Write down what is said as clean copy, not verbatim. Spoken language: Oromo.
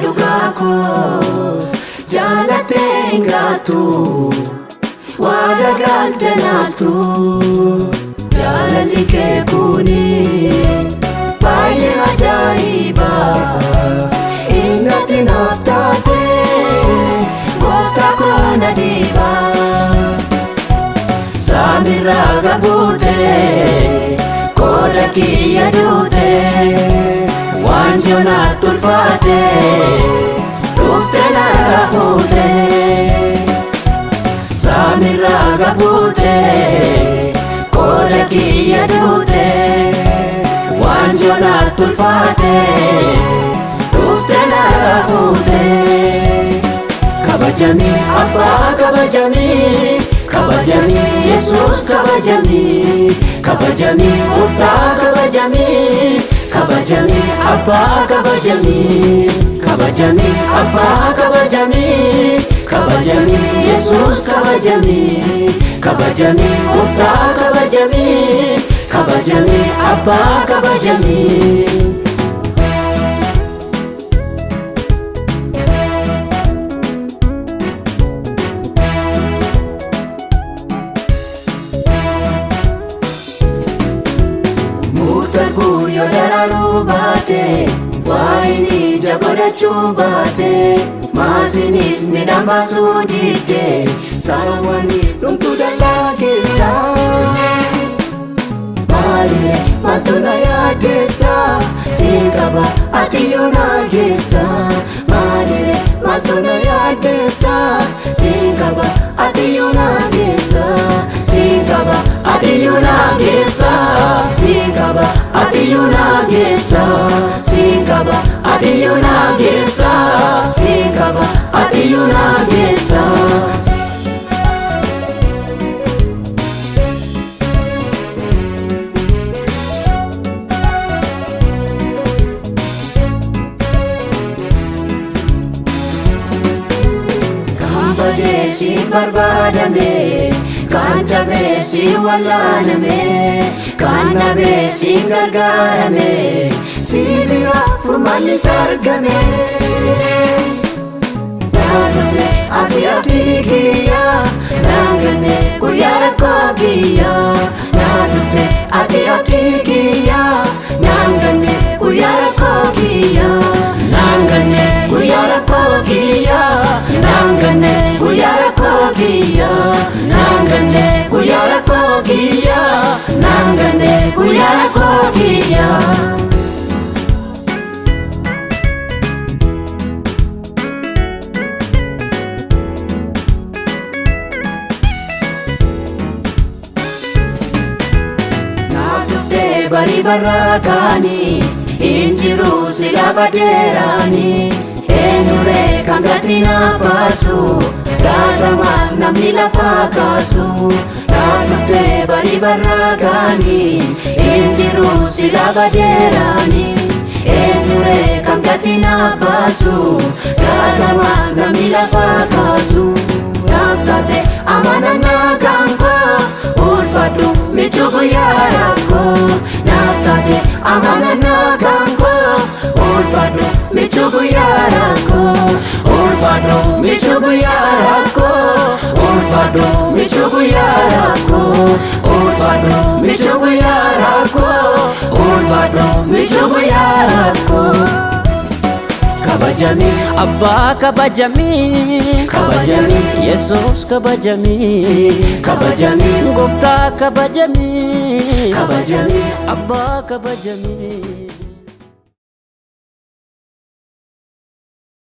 Dhugaa koo jaalattee hin gaattu, waada galte naaltu. Jaalalli kee kuni baay'ee ajaa'iba, innatti naaf taate, gooftaa koo na dhiiba. Saamirraa gabuute, qooda kiyya duute, waanjoo naatti ulfaate, dhufte narraa fuute. Saamirraa gabuute, qooda kiyya duute, waanjoo naatti ulfaate, dhufte narraa fuute. Kabajamii Abbaa, kabajamii, kabajamii Yesuus, kabajamii, kabajamii Gooftaa, kabajamii, kabajamii Abbaa, kabajamii, kabajamii Abbaa, kabajamii, kabajamii Yesuus, kabajamii, kabajamii Gooftaa, kabajamii, kabajamii Abbaa, kabajamii. Muutarbuu yoo daraaruu baate, waayini ija godhachuu baate, maasinis midhaan baasuu didde, saawwani dhumtuu dallaa keessa. Maalire, maaltu na yaaddeessa? Siin qaba, ati yoo na geessa. Maalire, maaltu na yaaddeessa? Siin qaba, ati yoo na geessa. Siin qaba, ati yoo na geessa. Siin qaba, ati yoo na geessa. Siin qaba, ati yoo na geessa. Siin qaba, ati yoo na geessa. Kan badee si barbaadame, kan cabee si wallaaname, kan dhabee si gargaarame, si bira furmaanni argame. Naa dhufte ati abdii kiyya, naan ganne guyyaa rakkoo kiyya. Naa dhufte ati abdii kiyya, naan ganne guyyaa rakkoo kiyya. Naan ganne guyyaa rakkoo kiyya, naan ganne guyyaa rakkoo kiyya. Naan ganne guyyaa rakkoo kiyya, naan ganne guyyaa rakkoo kiyya. Naaf dhuftee barii barraaqaanii, injiru sila badeeraanii. Eenyuree kan gati naaf baasu? Gaatamaas namni lafaa kaasu. Naaf dhuftee barii barraaqaanii, injiru sila badeeraanii. Eenyuree kan gati naaf baasu? Gaatamaas namni lafaa kaasu. Naaf taate amanannaa kan koo, ulfadhu michuu guyyaa rakkoo. Naaf taate amanannaa kan koo, ulfadhu michuu guyyaa rakkoo. Ulfadhu michuu guyyaa rakkoo, ulfadhu michuu guyyaa rakkoo. Ulfadhu michuu guyyaa rakkoo, ulfadhu michuu guyyaa rakkoo. Kabajamii Abbaa, kabajamii, Kabajamii. Yesuus, kabajamii, Kabajamii. Gooftaa, kabajamii, Kabajamii. Abbaa, kabajamii.